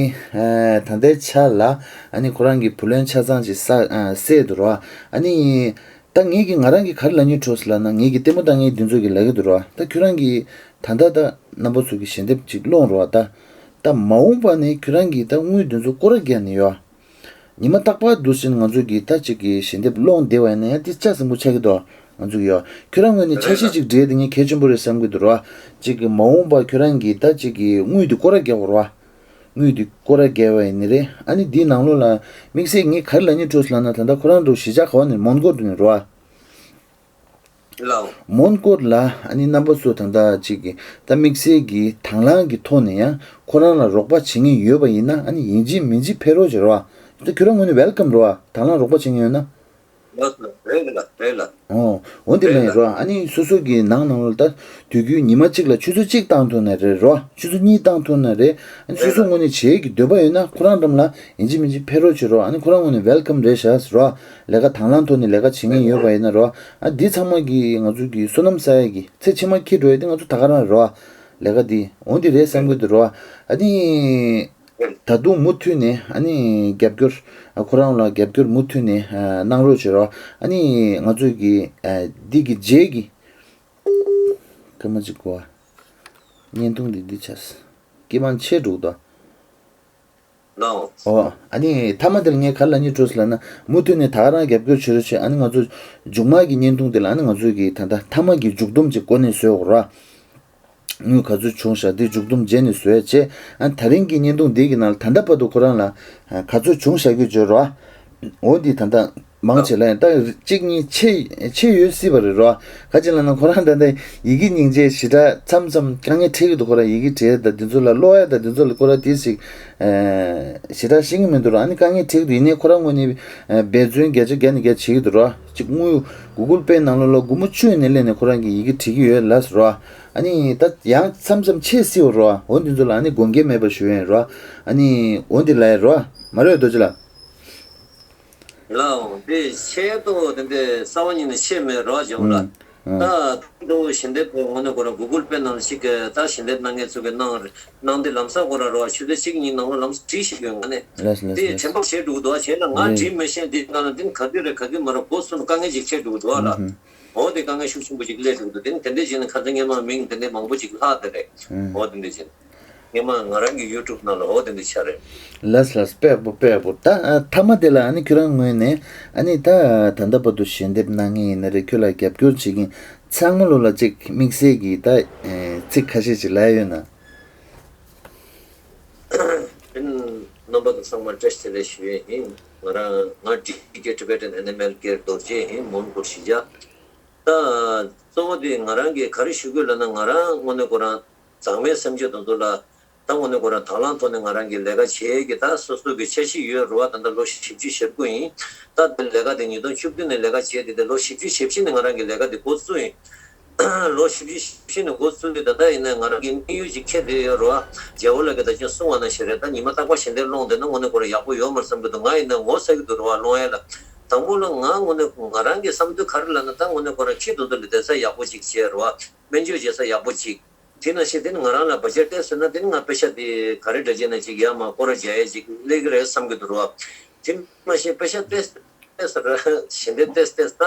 ཨ་ད་ལྟའི་ཆ་ལ་ཨ་ནི་ཁོ་རང་གི་བུ་ལོན་ཆ་ཚང་ཅིག་ས་ཨ་སེལ་འདུག་རོ། ཨ་ནི་ད་ངེད་ཀྱིས་ང་རང་གིས་ག་རེ་ལབ་སྙིང་བྲོ་སོང་ལབ་ན། ངེད་ཀྱི་ལྟད་མོ་ལྟ་མཁན་འདི་ཚོ་གིས་ལབ་ཀྱི་འདུག་རོ། ད་ཁྱོད་རང་གིས་ད་ལྟ་ད་རྣམ་པ་ཚོ་གི་ཞལ་འདེབས་ཅིག་སློང་རོགས། ད་ད་མ་འོངས་པ་ནས་ཁྱོད་རང་གིས་ད་དངུལ་འདི་ཚོ་སྐོར་ར་རྒྱག་ནས་ཡོད། ཉི་མ་རྟག་པར་འདུག་ཟིན་ང་ཚོ་གིས་ད་ཅིག་གི་ཞལ་འདེབས་སློང་བསྡད་པ་ཡིན་ན་ཡང་དེ་ལྕགས་ཟིན་པོ་ཆགས་ཀྱི་འདུག་ང་ཚོ་གི་ཡོད། ཁྱོད་རང་ངོས་ནས་འཆར་གཞི་ཅིག་བྲིས་དེ་ངས་གལ་ཆེན་པོ་རེད་བསམ་གྱི་འདུག་རོ། ཅིག་གི་མ་འོངས་པ་ཁྱོད་རང་གིས་ད་ཅིག་གི་དངུལ་འདི་སྐོར་ར་རྒྱག་དགོས་རོ། དངུལ་འདི་སྐོར་ར་རྒྱག་པ་ཡིན་ནི་རེད། ཨ་ནི་འདིའི་ནང་ལོགས་ལ་དམིགས་བསལ་ངས་ག་རེ་ལབ་སྙིང་བྲོ་སོང་ལབ་ན། ད་ལྟ་ཁོ་རང་ཚོ་གཞིས་ཆགས་ག་བ་ནས་མོན་གྷོ་འདི་ནས་རོ། ལའོ། མོན་གྷོ་ལ་ཨ་ནི་རྣམ་པ་ཚོ་ད་ལྟ་ཅིག་གི་ད་དམིགས་བསལ་གྱི་དང་བླངས་ཀྱི་ཐོག་ནས་ཡང་ཁོ་རང་ལ་རོགས་པ་བྱེད་མཁན་ཡོད་པ་ཡིན་ན། ཨ་ནི་ཡིན་གཅིག་མིན་གཅིག་ཕེབས་རོགས་བྱེད་རོགས། ད་ཁྱོད་རང་ངོས་ནས་ཝེལ་ཀམ་རོགས། དང་བླངས་རོགས་པ་བྱེད་མཁན་ཡོད་ན། ལགས་ལགས། རེད་ལགས། རེད་ལགས། ཨོ། འོ་འདི་ལ་རེད་ཡིན་རོ། ཨ་ནི་སོ་སོ་གི་ནང་ནང་ལ་ད་དུས་རྒྱུན་ཉི་མ་གཅིག་ལ་ཆུ་ཚོད་གཅིག་བཏང་ཐུབ་ན་རེད་རོ། ཆུ་ཚོད་གཉིས་བཏང་ཐུབ་ན་རེད། ཨ་ནི་སོ་སོ་ངོས་ནས་བྱེད་ཀྱི་འདོད་པ་ཡོད་ན་ཁོ་རང་འགྲམ་ལ་ཡིན་གཅིག་མིན་གཅིག་ཕེབས་རོགས་བྱེད་རོ། ཨ་ནི་ཁོ་རང་ངོས་ནས་ཝེལ་ཀམ་རེད་ཤག་རོ། ལས་ཀ་དང་བླངས་ཐོག་ནས་ལས་ཀ་བྱེད་མཁན་ཡོད་པ་ཡིན་ན་རོ། ཨ་འདི་ཚང་མ་གི་ང་ཚོ་གི་བསོད་ནམས་བསགས་ཡ་གི་ཚེ་ཕྱི་མ་འཁྱེར་འགྲོ་ཡ་དེ་ང་ཚོ་ད་ག་རང་རོ། ལས་ཀ་འདི་འོ་འདི་རེད་བསམ་གི་འདུག་རོ། ཨ་ནི། ད་དུང་མུ་མཐུད་ནས་ཨ་ནི་རྒྱབ་སྐྱོར། ཁོ་རང་ལ་རྒྱབ་སྐྱོར་མུ་མཐུད་ནས་གནང་རོགས་བྱེད་རོགས། ཨ་ནི་ང་ཚོས་ཀྱི་འདི་གི་རྗེས་ཀྱི་སྐར་མ་གཅིག་གོ། བརྙན་ཐུང་འདི་འདི་ཆགས། སྐྱེ་བ་ཆེ་འགྲོ་གི་འདུག་ལའོ། ཨོ། ཨ་ནི་མཐའ་མ་དེར་ངས་ག་ལ་ཉེ་འགྲོ་ཟེར་ལབ་ན་མུ་མཐུད་ནས་ད་ག་རང་རྒྱབ་སྐྱོར་བྱེད་རོགས་བྱེད། ཨ་ནི་ང་ཚོ་མཇུག་མ་གི་བརྙན་ཐུང་དེ་ལ་ཨ་ནི་ང་ཚོས་ཀྱི་ད་ལྟ་མཐའ་མ་གི་མཇུག་སྡོམ་ཅིག་གོ་ནས་བཟོས་འོ་ར། དངུལ་ག་ཚོད་བྱུང་ཤག་འདི་མཇུག་སྡོམ་རྗེས་ནས་བཟོས་བྱས། ཨ་ད་རིང་གི་བརྙན་ཐུང་འདི་གི་ནང་ལ་ད་ལྟ་བར་དུ་ཁོ་རང་ལ་ག་ཚོད་བྱུང་ཤག་གི་བརྗོད་རོགས། འོ་འདི་ད་ལྟ་མང་ཆེ་ལ་ཡང་ད་གཅིག་གཉིས་ཆེ་ཆེ་ཡོད་སྲིད་པ་རེད་རོགས། ག་ཅི་ལབ་ན་ཁོ་རང་ད་ལྟ་ཡི་གེ་སྙིང་རྗེ་ཞེ་དྲག་མཚམས་མཚམས་དཀའ་ངལ་འཕྲད་ཀྱི་འདུག་ཁོ་རང་ཡི་གེ་བྲིས་ད་འདི་ཚོ་ལ་ཀློག་ཡ་ད་འདི་ཚོ་ལ་ཁོ་རང་དེ་ཞིག་ཞེ་དྲག་ཤེས་ཀྱི་མི་འདུག་རོགས། ཨ་ནི་དཀའ་ངལ་འཕྲད་ཀྱི་འདུག་ཡིན་ནའི་ཁོ་རང་ངོས་ནས་འབད་བརྩོན་བརྒྱ་ཆ་བརྒྱ་ནས་བརྒྱ་བྱེད་ཀྱི་འདུག་རོགས། གཅིག་དངུལ་Google Pay་ནང་ལོགས་ལ་སྒོར་མོ་བཅུ་ཡིན་ནའི་ལེན་ནས་ཁོ་རང་གིས་ཡི་གེ་བྲིས་ཀྱི་ཡོད་ལབ་རོགས། ཨ་ནི་ད་ཡང་མཚམས་མཚམས་ཆད་སྲིད་པ་རོ། འོ་འདི་ཚོ་ལ་ཨ་ནི་དགོངས་འགལ་མེད་པ་ཞུ་ཡིན་རོ། ཨ་ནི་འོ་འདི་ལ་ཡ་རོ། མ་རེད་རྡོ་རྗེ་ལགས། ལའོ། འདི་ཆད་དོ་དེ་འདྲའི་རྩ་བ་ཉིད་ནས་ཆད་མེད་རོ་བྱུང་ལ། ཨང་། ད་ཨང་། དུ་ཞལ་འདེབས་ངོ་ནས་ཁོ་རང་Google Pay་ནང་ཞིག་གི་ད་ཞལ་འདེབས་གནང་མཁན་ཚོ་གི་གནང་གནང་དེ་ལམ་སང་ཁོ་རང་རོ་ཆུ་ཚོད་གཅིག་གཉིས་ནང་ལ་ལམ་སང་བྲིས་ཤིག་ཡོད་ང་ནས། ལགས་ལགས་དེ་ལགས། དྲན་པ་བྱེད་འགྲོ་གི་འདུག་བྱས་ན་ང་རེད། བྲིས་མི་ཤེས་དེ་ནང་ལ་འདི་ག་དུས་རེད་ག་དུས་མ་རེད་གོ་སོང་དཀའ་ངལ་ཅིག་འཕྲད་འགྲོ་གི་འདུག་ལ། ཨང་། འོ་དེ་དཀའ་ངལ་ཤུགས་ཆེན་པོ་ཅིག་སླེབས་འདུག་དེ་ནི་དེ་འདྲའི་བྱས་ནས་ཁ་སང་སྔས་མ་མིང་དེ་འདྲའི་མང་པོ་ཅིག་ལྷག་དེ་རེད། ཨང་། འོ་དེ་འདྲ་བྱས་ནས་སྔས་མ་ང་རང་གི་YouTube་ནང་ལ་འོ་དེ་འདྲ་ཆགས་རེད། ལགས་ལགས་དཔེ་པོ་དཔེ་པོ་ད་ཨ་མཐའ་མ་དེ་ལ་ཨ་ནི་ཁྱོད་རང་ངོས་ནས་ཨ་ནི་ད་ད་ལྟ་བར་དུ་ཞལ་འདེབས་གནང་མཁན་ཡིན་ན་རེད་ཁྱོད་ལ་རྒྱབ་སྐྱོར་བྱེད་མཁན་ཚང་མ་ལོ་ལ་ཅིག་དམིགས་བསལ་གྱི་ད་ཚིག་ཁ་ཤས་ཅིག་ལབ་ཡོད་ན། རྣམ་པ་ཚོ་ཚང་མ་བཀྲ་ཤིས་བདེ་ལེགས་ཞུ་ཡས་ཡིན། ང་རང་ང་ཊི་ཀེ་Tibetan Animal Care་རྡོ་རྗེ་ཡིན་མོན་གྷོ་གཞིས་ཆགས། ད་གཙོ་བོ་དེ་ང་རང་གིས་ག་རེ་ཞུ་དགོས་ལབ་ན་ང་རང་དངོས་གནས་ཁོ་རང་མཛངས་མའི་སེམས་ཅན་དེ་ཚོ་ལ་ད་དངོས་གནས་ཁོ་རང་དང་བླངས་ཐོག་ནས་ང་རང་གིས་ལས་ཀ་བྱེད་ཀྱི་ད་སོ་སོ་གི་འཆར་གཞི་ཡོད་རེད་བ། ད་ལྟ་ལོ་བཞི་བཅུ་ཞེ་དགུ་ཡིན། ད་དེ་ལས་ཀ་དེ་ཉིས་སྟོང་བཅུ་བདུན་ནས་ལས་ཀ་བྱས་ཏེ་དེ་ལོ་བཞི་བཅུ་ཞེ་བཞི་ནས་ང་རང་གིས་ལས་ཀ་དེ་འགོ་བཙུགས་ཡིན། ལོ་བཞི་བཅུ་ཞེ་བཞི་ནས་འགོ་བཙུགས་ཏེ་ད་ལྟ་ཡིན་ན་ང་རང་གི་དམིགས་ཡུལ་ཅིག་འཁྱེར་བསྡད་ཡོད་རེད་བ། རྒྱལ་པོ་ལགས་ཀྱིས་ད་ཅི་གསུང་བ་ནང་བཞིན་རེད། ད་ཉི་མ་རྟག་པར་ཞལ་འདེབས་སློང་བསྡད་ན་དངོས་གནས་ཁོ་རང་ཡག་པོ་ཡོད་མ་རེད་བསམ་གྱི་འདུག་ང་ཡིན་ན་ངོ་ཚ་གི་འདུག་རེད་བ་སློང་ཡ་ལ། དང་པོ་ལ་ང་དངོས་གནས་ང་རང་གི་བསམ་ཚུལ་ག་རེ་ལབ་ན་ད་དངོས་གནས་ཁོ་རང་ཁྱི་དེ་ཚོ་ལ་བསྡད་ས་ཡག་པོ་ཅིག་བྱས་རེད་བ། སྨན་བཅོས་བྱེད་ས་ཡག་པོ་ཅིག་དེ་ནང་བཞིན་དེ་ནི་ང་རང་ལ་བ་ཇེཊ་བལྟས་ཟེར་ན་དེ་ནི་ང་པེ་ཤ་དེ་ག་རེ་འདྲ་བྱས་ན་ཅིག་ཡར་མར་སྐོར་ར་རྒྱག་ཡས་ཅིག་སླེབས་ཀྱི་རེད་བསམ་གྱི་འདུག་རོ། དེ་ནང་བཞིན་པེ་ཤ་བལྟས་བལྟས་ཟེར་ཞལ་འདེབས་བལྟས་བལྟས་ད་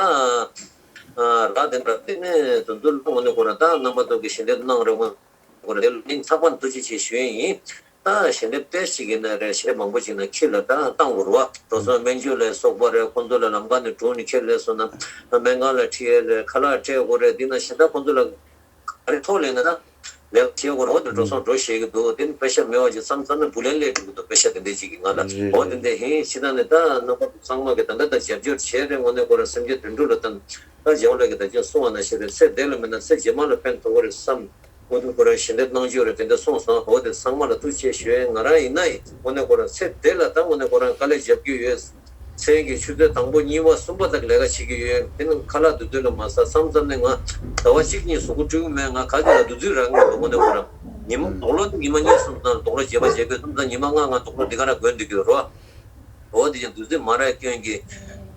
རག་དེ་འདྲ་དེ་ནས་དུ་འདུ་ལ་དངོས་གནས་ཁོ་རང་ད་རྣམ་པ་ཚོ་གི་ཞལ་འདེབས་གནང་རོགས་དངོས་གནས་ཁོ་རང་དེ་ལ་སྙིང་ཐག་པ་ནས་ཐུགས་རྗེ་ཆེ་ཞུ་ཡས་ཡིན། ད་ཞལ་འདེབས་བལྟས་ཞིག་ཡིན་ན་རེད་གཞས་མང་པོ་ཅིག་ན་ཁྱི་ལ་ད་བཏང་དགོས་རེད་བ། འགྲོ་སོང་སྨན་བཅོས་ལ་སོགས་པ་རེད། ཁོང་ཚོ་ལ་ལམ་ཁ་ནས་གྲོངས་ནས་ཁྱི་ལ་སོང་ན་སྨན་ཁང་ལ་ཁྲིད་ཡས་ལ་ཁ་ལག་སྤྲད་དགོས་རེད། འདི་ན་ཞེ་དྲག་ཁོང་ཚོ་ལ། ག་རེ་ཐོག་ལས་ན་ད་ལས་ཀ་བྱེད་དགོས་རེད། འོ་དེ་འགྲོ་སོང་འགྲོ་ཤེས་ཀྱི་འདུག་དེ་ནི་པེ་ཤ་མེད་པ་ཅིག་བསམ་བསམ་ནས་བུ་ལོན་སླེབས་འགྲོ་གི་འདུག་པེ་ཤ་དེ་འདྲས་ཅིག་གི་ང་ལ་རེད་འོ་དེ་རེད་འདྲས་ཧིན་ཤི་ད་ནི་ད་རྣམ་པ་ཚོ་ཚང་མ་གི་ད་ལྟ་ད་རྒྱབ་སྐྱོར་བྱས་རེད། དངོས་གནས་ཁོ་རང་སེམས་ཅན་དོན་གྲུབ་ལ་ད་ད་རྒྱལ་བ་ལགས་ཀྱིས་ད་ཅི་གསུང་བ་ནང་བཞིན་རེད། ཚེ་འདི་ལ་མིན་ན་ཚེ་རྗེས་མ་ལ་ཕན་ཐོགས་ཀྱི་རེད་བསམ། དངོས་གནས་ཁོ་རང་ཞལ་འདེབས་གནང་རྒྱུ་རེད། དེ་འདྲས་གསུངས་སོང་། འོ་དེ་ཚང་མ་ལ་ཐུགས་རྗེ་ཆེ་ཞུ་ཡས། ང་རང་ཡིན་ན་ཡིན་དངོས་གནས་ཁོ་རང་ཚེ་འདི་ལ་ད་དངོས་གནས་ཁོ་རང་དཀའ་ལས་རྒྱབ་ཀྱི་ཡོད། མཚན་གྱི་ཆུ་ཚོད་དང་པོ་གཉིས་པ་གསུམ་པ་དག་ལས་ཀ་བྱེད་ཀྱི་ཡོད། དེ་ནི་ཁ་ལག་བསྡུ་དུས་ལ་མ་ཟ་བསམ་བསམ་ནས་ང་ཟླ་བ་གཅིག་གཉིས་གཟུགས་པོ་སྤྲོད་ཀྱི་མེད། ང་ག་དེ་ལ་བདུད་རྩི་རག་གི་མི་འདུག་དངོས་གནས་ཁོ་རང་ཉི་མ་དོག་ལོ་ཉི་མ་གཉིས་གསུམ་ཙམ་དོག་ལོ་བརྗེ་པ་བྱེད་དགོས་གསུམ་ཙམ་ཉི་མ་ལྔ་ལྔ་དོག་ལོ་འདི་ག་རང་དགོས་འདུག་གི་རོ། འོ་དེ་ཀྱང་བདུད་རྩི་མ་རག་སྐྱོན་གྱིས་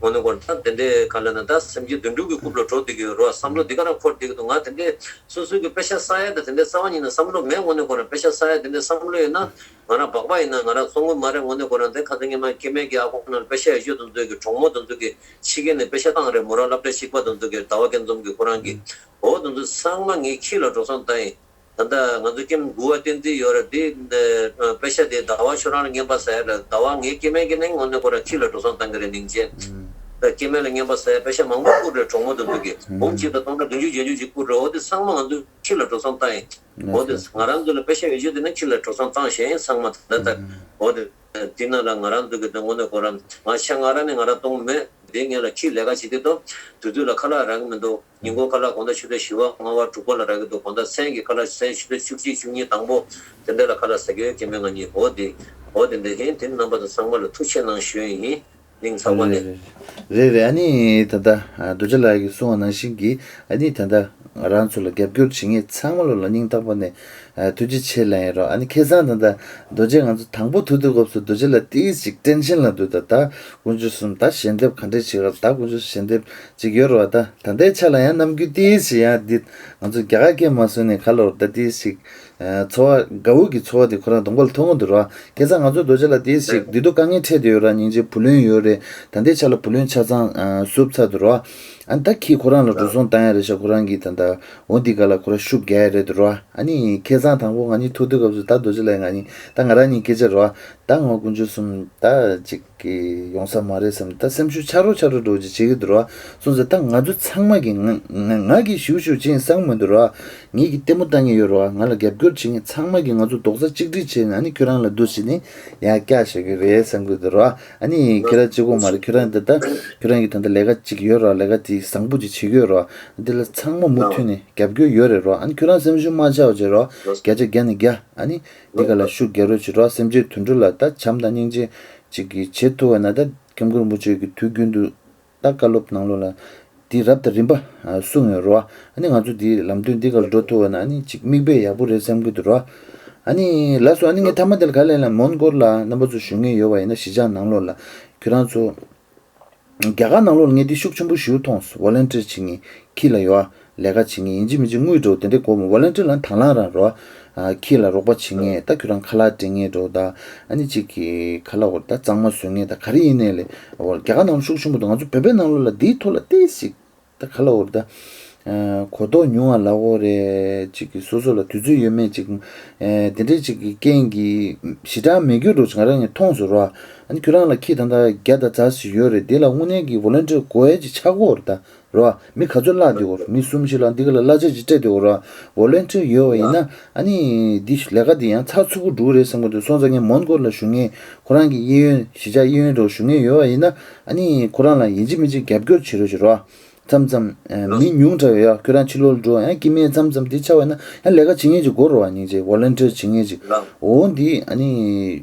དངོས་གནས་ཁོ་རང་ད་དེ་འདྲའི་ག་ལ་ན་ད་སེམས་ཅན་དོན་གྲུབ་ཀྱི་རྐུབ་ལ་འགྲོ་བསྡད་ཀྱི་རོ། བསམ་བློ་འདི་ག་རང་འཁོར་བསྡད་ཀྱི་འདུག་ང་དེ་འདྲའི་སོ་སོའི་གི་པེ་ཤ་ཟ་ཡ་ད་དེ་འདྲའི་རྩ་བ་ཉིད་ནས་བསམ་བློ་མེད། དངོས་གནས་ཁོ་རང་པེ་ཤ་ཟ་ཡ་དེ་འདྲའི་བསམ་བློ་ཡོད་ན། ང་རང་སྦག་སྦག་ཡིན་ན་ང་རང་བཙོང་གི་མ་རེད། དངོས་གནས་ཁོ་རང་དེ་ཁ་སང་ཉི་མ་སྐྱེ་དམན་གྱི་ཨ་ཁོང་ནང་པེ་ཤ་ཡོད་ཆོག་དེ་ཚོ་གི་གྲོགས་མོ་དེ་ཚོ་གི་ཕྱི་རྒྱལ་ནས་པེ་ཤ་བཏང་རེད། མོ་རང་སློབ་གྲྭ་གཅིག་པ་དེ་ཚོ་གི་ཟླ་བ་སྐལ་འཛོམས་ཀྱི་ཁོ་རང་གི་འོ་དེ་ཚོ་ཚང་མ་ངའི་ཁྱི་ལ་འགྲོ་སོང་བཏང་ཡིན། ད་ལྟ་ང་ཚོ་ཀེམ་དགུ་པ་བསྟན་འཛིན་ཡོད་རེད། དེ་པེ་ཤ་དེ་ཟླ་བ་ཁྱོད་རང་ལ་རྔན་པ་ཟ་ཡ་ལ་ཟླ་བ་ངའི་སྐྱེ་དམན་གྱི་ནང་དངོས་གནས་ཁོ་རང་ཁྱི་ལ་འགྲོ་སོང་བཏང་གི་རེད། ནིང་ཅན་ད་སྐྱེ་དམན་ལ་རྔན་པ་ཟ་ཡ་པེ་ཤ་མང་པོ་བསྐུར་རེད། གྲོགས་མོ་དེ་ཚོ་གི་འབུམ་གཅིག་དང་སྟོང་ཕྲག་བདུན་ཅུ་བརྒྱད་ཅུ་ཅིག་བསྐུར་རེད། འོ་དེ་ཚང་མ་ང་ཚོ་ཁྱི་ལ་འགྲོ་སོང་བཏང་ཡིན། འོ་དེ་ང་རང་ཚོ་ལ་པེ་ཤ་ཡོད་རྒྱུ་དེ་ནི་ཁྱི་ལ་འགྲོ་སོང་བཏང་བཞིན་ཚང་མ་ད་ལྟ་འོ་དེ་དེ་ནང་ལ་ང་རང་ཚོ་གི་དོན་དངོས་གནས་ཁོ་རང་ང་ཤ་ང་རང་ནི་ང་རང་གཏོང་མེད། དེ་ངེད་ལ་ཁྱི་ལས་ཀ་བྱེད་དུས་དོ་དུས་ཚོད་ལ་ཁ་ལག་རག་གི་མི་འདུག་ཉིན་གུང་ཁ་ལག་དགོང་དག་ཆུ་ཚོད་བཞི་པ་ལྔ་པ་དྲུག་པ་ལ་རག་གི་འདུག་དགོང་དག་མཚན་གྱི་ཁ་ལག་མཚན་ཆུ་ཚོད་བཅུ་གཅིག་བཅུ་གཉིས་དང་པོ་དེ་འདྲ་ལ་ཁ་ལག་ཟ་གི་ཡོད། སྐྱེ་དམན་ང་གཉིས་འོ་དེ་འོ་དེ་འདྲ་ཡིན། དེ་ནི་རྣམ་པ་ཚོ་ཚང་མ་ལ་ཐུགས་རྗེ་གནང་ཞུ་ཡིན། སྙིང་ཐག་པ་ནས། རེད་རེད། ཨ་ནི་ད་ལྟ་རྡོ་རྗེ་ལགས་ཀྱིས་གསུངས་པ་ནང་བཞིན་གྱི་ཨ་ནི་ད་ལྟ་ང་རང་ཚོ་ལ་རྒྱབ་སྐྱོར་བྱེད་མཁན་ཚང་མ་ལོ་ལ་སྙིང་ཐག་པ་ནས་ཐུགས་རྗེ་ཆེ་ལབ་ཡིན་རོགས། ཨ་ནི་ཁ་སང་ད་ལྟ་རྡོ་རྗེ་ང་ཚོ་དང་པོ་ཐུག་དུས་སྐབས་སུ་རྡོ་རྗེ་ལགས་ཏིས་ཅིག་ཊེན་ཤན་ལ་འདུག་ད་ད་དཀོན་མཆོག་གསུམ་ད་ཞལ་འདེབས་ག་འདྲས་བྱེད་ག་ད་དཀོན་མཆོག་ཞལ་འདེབས་ཅིག་ཡོད་རོགས། ད་ད་ལྟའི་ཆ་ལ་ཡང་ནམ་རྒྱུན་ཏིས་ཅིག་ཡང་འདི་ང་ཚོ་རྒྱ་གར་སྐད་མ་གསུངས་ནས་ག་ལོར་ད་ཏིས་ཅིག་ཚོར་བ་དགའ་བོ་གི་ཚོར་བ་དེ་ཁོ་རང་གདོང་པ་ལ་མཐོང་གི་འདུག་ར། ཁ་སང་ང་ཚོ་རྡོ་རྗེ་ལགས་དེ་ཞིག་འདི་དུས་དཀའ་ངལ་འཕྲད་དེ་ཡོད་ར། སྙིང་རྗེ་བུ་ལོན་ཡོད་རེད། ད་ལྟའི་ཆ་ལ་བུ་ལོན་ཆ་ཚང་བསུབ་ཚར་འདུག་ར། ཨ་ནི་ད་ཁྱི་ཁོ་རང་ལ་འགྲོ་སོང་བཏང་ཡ་རེད་ཤག་ཁོ་རང་གིས་ད་ལྟ་འོ་འདི་ག་ལ་ཁོ་རང་ཤུགས་རྒྱག་ཡ་རེད་འདུག་ར། ཨ་ནི་ཁ་སང་དང་པོ་ང་གཉིས་ཐུག་དུས་སྐབས་སུ་ད་རྡོ་རྗེ་ལགས་ང་གཉིས་ད་ང་རང་གཉིས་སྐད་ཆ་ར། ད་ངོ་དཀོན་མཆོག་གསུམ་ད་ཅིག་གི་ཡོང་ས་མ་རེད་བསམ་ད་སེམས་ཤུགས་ཆག་རོ་ཆག་རོ་འགྲོ་ཅིག་བྱེད་ཀྱི་འདུག་ར། སོང་ཙང་ད་ང་ཚོ་ཚང་མ་གི་ང་ང་ང་གི་ཞུ་ཞུ་ཅིག་བསམ་མི་འདུག་ར། ངེད་ཀྱི་ལྟད་མོ་ལྟ་མཁན་ཡོད་ར། ང་ལ་རྒྱབ་སྐྱོར་བྱེད་མཁན་ཚང་མ་གི་ང་ཚོ་རྡོག་རྩ་གཅིག་སྒྲིལ་བྱས་ནས་ཨ་ནི་ཁྱོད་རང་ལ་འདུག་བྱས་ནས་ཡར་བཀྱག་བཞག་གི་རེད་བསམ་གྱི་འདུག་ར། ཨ་ནི་ཁྱོད་རང་གཅིག་པོ་མ་རེད། ཁྱོད་རང་ད་ལྟ་ཁྱོད་རང་གི་ད་ལྟ་ལས་ཀ་གཅིག་ཡོད་ར། ལས་ཀ་དེ་བཟང་པོ་ཅིག་བྱེད་ཀྱི་ཡོད་ར། འདི་ལ་ཚང་མ་མུ་མཐུད་ནས་རྒྱབ་སྐྱོར་ཡོད་རེད་ར། ཨ་ནི་ཁྱོད་རང་སེམས་ཤུགས་མ་ཆག་བྱས་ར། བརྒྱ་ཆ་བརྒྱ་ནས་བརྒྱ་ཨ་ནི་འདི་ག་ལ་ཤུགས་རྒྱག་རོགས་བྱེད་ར། སེམས་ཅན་དུད་འགྲོ་ལ་ད་བྱམས་དང་སྙིང་རྗེ་ཅིག་གིས་བྱེད་ཐུབ་པ་ན་ད་སྐྱབས་མགོན་རིན་པོ་ཆེ་གིས་དུས་རྒྱུན་དུ་ད་བཀའ་སློབ་ནང་ལོགས་ལ་འདི་རབ་དང་རིམ་པ་གསུངས་ཡོད་རེད་བ། ཨ་ནི་ང་ཚོ་འདི་ལམ་སྟོན་འདི་གར་འགྲོ་ཐུབ་པ་ན་ཨ་ནི་ཅིག་མིག་དཔེ་ཡག་པོ་རེད་བསམ་གྱི་འདུག་རེད་བ། ཨ་ནི་ལགས་སོ། ཨ་ནི་ངས་མཐའ་མ་དེར་ག་ལས་ལ་མོན་གྷོ་ལ་རྣམ་པ་ཚོ་བཞུགས་མཁན་ཡོད་པ་ཡིན་ན་གཞིས་ཆགས་ནང་ལོགས་ལ་ཁྱོད་རང་ཚོ་རྒྱ་གར་ནང་ལོགས་ལ་ངས་འདི་ཤུགས་ཆེན་པོ་ཞིག་མཐོང་སོང་། ཝོ་ལན་ཊི་ཡར་བྱེད་མཁན་ཁྱི་ལ་ཡོད་ལས་ཀ་བྱེད་མཁན་ཡིན་གཅིག་མིན་གཅིག་དངུལ་འགྲོ་དེ་འདྲའི་དགོས་མོད། ཝོ་ལན་ཊི་ཡར་ལ་དང་བླངས་རང་རོགས། ཨ་ཁྱི་ལ་རོགས་པ་བྱེད་མཁན་ད་ཁྱོད་རང་ཁ་ལག་སྤྲད་མཁན་འགྲོ་ད། ཨ་ནི་གཅིག་གི་ཁ་ལག་འོར་ད་གཙང་མ་བཟོ་མཁན་ད་ག་རེ་ཡིན་ནའི་ལས་འོར་རྒྱ་གར་ནང་ལ་ཤུགས་ཆེན་པོ་འདུག་ང་ཚོ་བོད་པའི་ནང་ལོགས་ལ་འདིའི་ཐོག་ལ་ཏོག་ཙམ་ད་ག་ལ་འོར་ད་གོ་རྟོགས་ཉུང་བ་ལ་འོ་རེད། གཅིག་གི་སོ་སོ་ལ་དུས་ཚོད་ཡོད་མེད་གཅིག་དེ་འདྲའི་གཅིག་གི་རྐྱེན་གྱིས་ཞེ་དྲག་མེད་རྒྱུ་འགྲོ་ང་རང་ངས་མཐོང་སོང་ར། ཨ་ནི་ཁྱོད་རང་ལ་ཁྱི་ད་ད་བརྒྱ་དང་ཙམ་ཞིག་ཡོད་རེད། དེ་ལ་དངོས་གནས་ཀྱི་ཝོ་ལན་ཊི་ཡར་དགོས་ཡ་ཅིག་ཆགས་ཀྱི་ཡོད་རེད་ད། རོ། མི་ག་ཚོད་བརླག་འདུག་གོ། མི་གསུམ་བཞི་ལ་འདི་ག་ལ་གླ་ཆ་ཅིག་སྤྲད་འདུག་གོ་རོ། ཝོ་ལན་ཊི་ཡར་ཡོད་པ་ཡིན་ན་ཨ་ནི་འདི་ལས་ཀ་འདི་ཡང་ཚགས་ཚུད་པོ་འགྲོ་གི་རེད་བསམ་གི་འདུག་སོང་ཙང་ངས་མོན་གྷོ་ལ་བཞུགས་མཁན་ཁོ་རང་གི་གཡས་གཡོན་གཞིས་ཆགས་གཡས་གཡོན་འགྲོ་བཞུགས་མཁན་ཡོད་པ་ཡིན་ན་ཨ་ནི་ཁོ་རང་ལ་ཡིན་གཅིག་མིན་གཅིག་རྒྱབ་སྐྱོར་བྱེད་རོགས་བྱེད་རོ། མཚམས་མཚམས་ཨ་མི་ཉུང་དྲགས་ཡོད་ཡ། ཁྱོད་རང་ཕྱི་ལོགས་འགྲོ་ཡང་སྐྱེ་དམན་མཚམས་མཚམས་འདི་ཆགས་པ་ཡིན་ན་ཡང་ལས་ཀ་བྱེད་མཁན་ཅིག་དགོས་རོ། བ་སྙིང་རྗེ་ཝོ་ལན་ཊི་ཡར་བྱེད་མཁན་ཅིག་འོ་འདི་ཨ་ནི་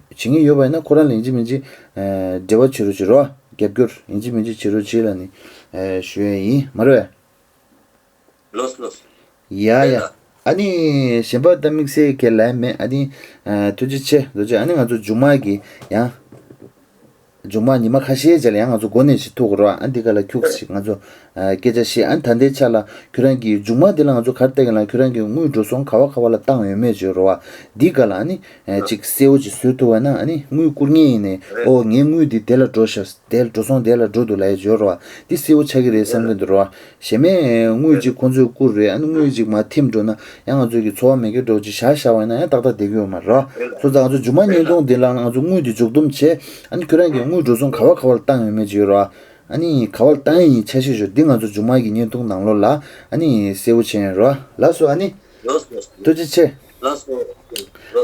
བྱེད་མཁན་ཡོད་པ་ཡིན་ན་ཁོ་རང་ལ་ཡིན་གཅིག་མིན་གཅིག་འབྲེལ་བ་བྱེད་རོགས་བྱེད་རོ། རྒྱབ་སྐྱོར་ཡིན་གཅིག་མིན་གཅིག་བྱེད་རོགས་བྱེད་ལ་ནི་ཨེ་ཞུ་ཡ་ཡིན་མ་རེད། ལོས་ལོས། ཡ་ཡ། ཨ་ནི་གཞན་པ་ད་དམིགས་བསལ་གྱི་ལན་མེད། ཨ་ནི་ཨ་ཐུགས་རྗེ་ཆེ་རྡོ་རྗེ། ཨ་ནི་ང་ཚོ་མཇུག་མ་གི་ཡང་མཇུག་མ་ཉི་མ་ཁ་ཤས་རྗེས་ལ་ཡང་ང་ཚོ་འགོ་ནས་ཞིག་ཐུག་གི་རོགས། ཨ་འདི་ག་ལ་ཁྱུག་ཞིག་ང་ཚོ་ཨ་སྐད་ཆ་བཤད། ཨ་ད་ལྟའི་ཆ་ལ་ཁྱོད་རང་གི་མཇུག་མ་འདི་ལ་ང་ཚོ་ག་རེ་ལྟ་གི་ལ་ཁྱོད་རང་གི་དངུལ་འགྲོ་སོང་ག་བ་ག་བ་ལ་བཏང་ཡོད་མེད་བརྗོད་རོགས། ཨ་འདི་ག་ལ་ཨ་ནི་ཨ་ཅིག་གསལ་བོ་ཅིག་བཟོ་ཐུབ་པ་ན་ཨ་ནི་དངུལ་བསྐུར་མཁན་ཡིན་ནས་ཨོ་ངའི་དངུལ་འདི་དེ་ལ་འགྲོ་ཤག་དེ་ལ་འགྲོ་སོང་དེ་ལ་འགྲོ་འདུག་ལབ་ཡ་བརྗོད་རོགས། འདི་གསལ་བོ་ཆགས་ཀྱི་རེད་བསམ་གྱི་འདུག་རོགས། གཞན་མས་དངུལ་ཅིག་ཁོང་ཚོས་བསྐུར་རེད། ཨ་ནི་དངུལ་ཅིག་མར་ཐིམ་འགྲོ་ན་ཡང་ང་ཚོ་གི་འཚོ་བ་མེད་མཁན་འགྲོ་ཅིག་བཞག་བཞག་པ་ཡིན་ན་ཡང་ཏག་ཏག་བསྡད་ཀྱི་ཡོད་མ་རེད་རོགས། སོང་ཙང་ང་ཚོ་མཇུག་མ་བརྙན་ཐུང་འདི་ལ་ང་ཚོ་དངུལ་འདི་མཇུག་བསྡོམས་བྱས། ཨ་ནི་ཁྱོད་རང་གི་དངུལ་འགྲོ་སོང་ག་བ་ག་བ་ལ་བཏང་ཡོད་མེད་ཅིག་ཡོད་རོགས། ཨ་ནི་ག་བ་ལ་བཏང་ཡིན་ཆ་ཤས་ཤོད་འདི་ང་ཚོ་མཇུག་མ་གི་བརྙན་ཐུང་ནང་ལོགས་ལ་ཨ་ནི་གསལ་བོ་བྱས་ཡོད་རོགས། ལགས་སོ། ཨ་ནི། ལགས་སོ། ཐུགས་རྗེ་ཆེ། ལགས་སོ།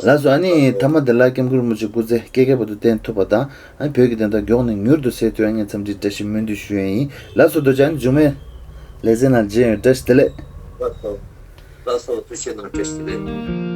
ལགས་སོ། ཨ་ནི་མཐའ་མ་དེ་ལ་སྐྱབས་མགོན་རིན་པོ་ཆེ་སྐུ་ཚེ་བསྐལ་བརྒྱ་བར་དུ་བརྟན་ཐུབ་པ་དང་། ཨ་ནི་བོད་ཀྱི་བདེན་མཐའ་མགྱོགས་ནས་མྱུར་དུ་གསལ་ཐུབ་ཡ་ངས་འཚམས་འདྲི་བཀྲ་ཤིས་སྨོན་འདུན་ཞུ་ཡ་ཡིན། ལགས་སོ། རྡོ་རྗེ། ཨ་ནི་མཇུག་མའི་ལེ་ཚན་ནང་མཇལ་ཡོང་། བཀྲ་ཤིས་བདེ་ལེགས། ལགས་སོ། ལགས་སོ། ཐུགས་རྗེ་གནང་། བཀྲ་ཤིས་བདེ་ལེགས།